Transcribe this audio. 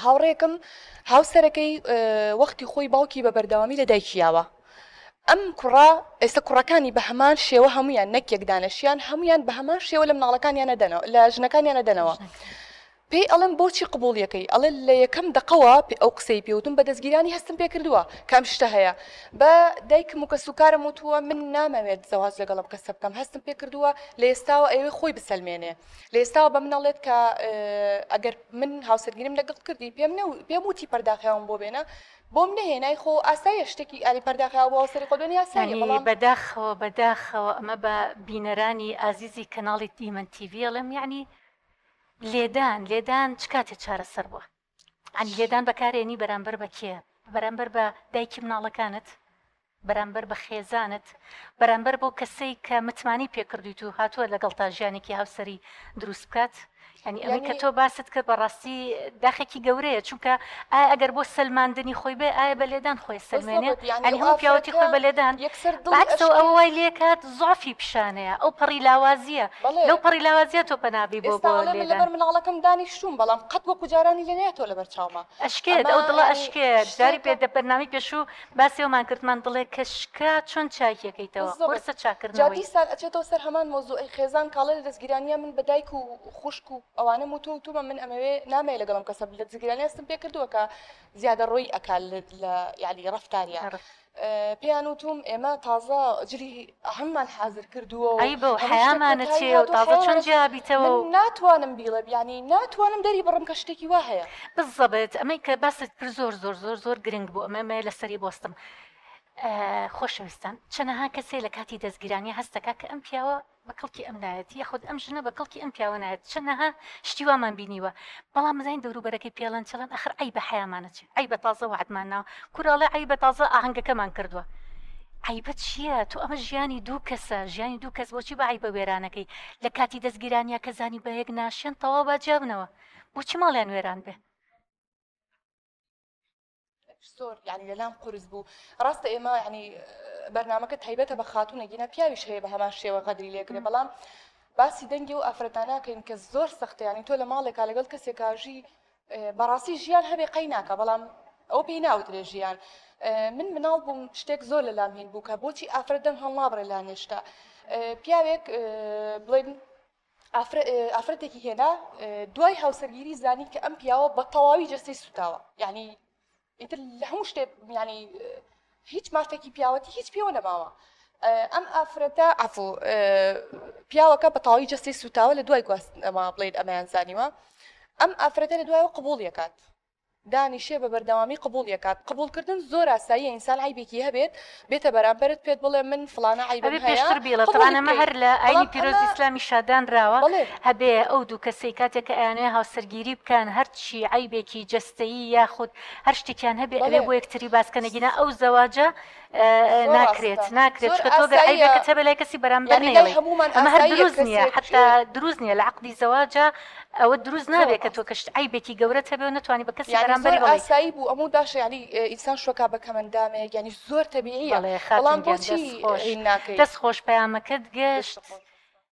هاوڕێکم هاوسەرەکەی وەختی خۆی باوکی بە بەردەوامی لە دایکی یاوە ئەم کوڕە ئێستا کوڕەکانی بە هەمان شێوە هەمویان نەک یەک دانەشیان هەمویان بە هەمان شێوە لە مناڵەکانیانە دەنەوە لە ژنەکانیانە دەنەوە پێی ئەڵێم بۆچی قبوڵیەکەی ئەڵێ لە یەکەم دەقەوە پێ ئەو قسەی پێوتم بە دەستگیرانی هەستم پێ کردووە کە ئەم شتە هەیە بە دایکم و کەسوکارم وتووە من نامەوێت زەواج لەگەڵ ئەم کەسە بکەم هەستم پێ کردووە لە ئێستاوە ئەیەوێ خۆی بسەلمێنێ لە ئێستاوە بە من ئەڵێت کە ئەگەر من هاوسەرگیریم لەگەڵ کردی پێم نە پێم وتی پەرداخیاوم بۆ بێنە بۆم نەهێنای خۆ ئاساییە شتێکی ئاری پەرداخیاوە بۆ هاوسەری خۆت بێنی ئاساییە یانی بەڵام بەداخەوە بەداخەوە ئەمە بە بینەرانی ئازیزی کەناڵی دیمەن تیڤی ئەڵێم یانی لێدان لێدان چ کاتێ چارەسەر بووە عنی لێدان بەکارێنی بەرامبەر بە کێ بەرامبەر بە دایکی مناڵەکانت بەرامبەر بە خێزانت بەرامبەر بەو کەسەی کە متمانەی پێکردویت و هاتووە لەگەڵتا ژیانێکی هاوسەری دروست بکات یعنی ئەمەی کە تۆ باست کرد بەڕاستی داخێکی گەورەیە چونکە ئایا ئەگەر بۆ سەلماندنی خۆی بێ ئایا بە لێدان خۆی سەلمێنێ یعنی هەموو پیاوەتی خۆی بە لێدان یەکسەر دڵی بەعکسەوە ئەشکێ ئەوە وای لێکات زوعفی پیشانەیە ئەو پەڕی لاوازییە بەڵێ لەو پەڕی لاوازییە تۆ پەنابی بۆ ئێستا بۆ ئەڵێ من لێدان لەبەر مناڵەکەم دانیشتووم بەڵام قەت وەکو جارانی لێ نایەتەوە لەبەر چاوما ئەشکێت ئەمە ئەو دڵە یانی ئەشکێت جاری پێ شتێکە دە بەرنامەی پێشوو باسی ئەومان کردمان دڵێک کە شکا چۆن چاکیەکەیتەوە بالضبط قورسە جا چاکردنەوەی. دیسان ئەچێتەوە سەر هەمان مەوزوعی خێزان کاڵێ لە دەستگیرانیا من بە دایک و خوشک و ئەوانەم وتووە وتومە من ئەمەوێ نامەوێ لەگەڵ ئەم کەسە لە دەستگیرانیا هەستم پێ کردووە کە زیادەڕۆیی ئەکا لە یانی ڕەفتاریا پێیان وتوم ئێمە تازە جلی هەممان حازر کردووە و عەیبە و هەموو شتێک حەیامانە کۆتایی چێ و هاتووە تازە چۆن حەیامانە جیا بیتەوە من و. ناتوانم بیڵێم یانی ناتوانم دەری بڕم کە شتێکی وا هەیە. بالضبط ئەمەی کە باست کرد زۆر زۆر زۆر زۆر گرنگ بوو ئەمە ئەمەیە لەسەری بوەستم خۆشەویستان چەنەها کەسێ لە کاتی دەستگیرانی هەست دەکات کە ئەم پیاوە بە کەڵکی ئەم نایەت یاخود ئەم ژنە بە کەڵکی ئەم پیاوە نایەت چەنەها شتی وامان بینیوە بەڵام بزانین دەوروبەرەکەی پێڵەن چڵێن ئەخر عەیبە حەیامانە چێ عەیبە تازە وەعدمان ناوە کورە ئەڵێ عەیبە تازە ئاهەنگەکەمان کردووە عەیبە چییە تۆ ئەمە ژیانی دوو کەسە ژیانی دوو کەس بۆچی بە عەیبە وێرانەکەی لە کاتی دەستگیرانیا کە زانی بە یەک ناشیەن تەواو با جیابنەوە بۆچی ماڵیان وێران بێ زۆر یعنی لەلام قورس بوو ڕاستە ئێمە یعنی بەرنمەکە تایبەتە بە خاتوونە گینە پیاویش هەیە بە هەمان شێوە غەدری لێکرێ بەڵام باسی دەنگی و ئافرەتاناکەین کە زۆر سەختە یعنی تۆ لە ماڵێکا لەگەڵ کەسێکاژی بەڕاستی ژیان هەبێ قەی ناکە بەڵام ئەو پێی ناوترێ ژیان من مناڵ بووم شتێک زۆر لە لام هین بوو کە بۆچی ئافرەت دەم هەڵنابڕێ لا نێشتا پیاوێک بڵێن ئافرەتێکی هێنا دوای هاوسەرگیری زانی کە ئەم پیاوە بە تەواوی جەستەی سوتاوە یعنی ئیتر لە هەموو شتێک یعنی هیچ مافێکی پیاوەتی هیچ پێوە نەماوە ئەم ئافرەتە عفو پیاوەکە بە تەواوی جەستەی سوتاوە لە دوای گواستنەوە بڵێن ئەمەیان زانیوە ئەم ئافرەتە لە دوایەوە قبوڵیەکات دانیشێ بە بەردەوامی قبوڵی ئەکات قبوڵ کردن زۆر ئاساییە ئینسان عەیبێکی هەبێت بێتە بەرامبەرت پێت بڵێ من فڵانە عەیبم ئەبێ هەیە پێشتر بیڵێ قبوڵی تەبعەن ئەمە بکەی هەر لە ئاینی بەڵام پیرۆزی ئەمە ئیسلامیشا دانراوە بەڵێ هەبێ ئەو دوو کەسەی کاتێک کە ئەیانەوێ هاوسەرگیری بکەن هەرچی عەیبێکی جەستەیی یاخود هەر شتێکیان هەبێ ئەبێ بەڵێ بۆ یەکتری باس کەن ئەگینا ئەو زەواجە زۆر ناکرێت ڕاستە ناکرێت زۆر چونکە تۆ گەر ئاساییە عەیبێکت هەبێ لای کەسی بەرامبەر یانی لای نەیەڵی هەموومان ئەمە هەر ئاساییە دروست نییە کەسێک حەتا دروست نییە لە عەقدی زەواجا ئەوە دروست زۆر نابێ کە تۆ ڕاستە کە شت عەیبێکی گەورەت هەبێ و نەتوانی بە کەسی یانی زۆر بەرامبەری بڵێی. ئاسایی بوو ئەموو باشە یانی ئینسان شۆکا بە کەمەندامێک یانی زۆر تەبیعیە بەڵێ خاتوون بەڵام گیان بۆچی دەست خۆش هین ناکەی دەست خۆش پەیامەکەت دەست گەشت. خۆش.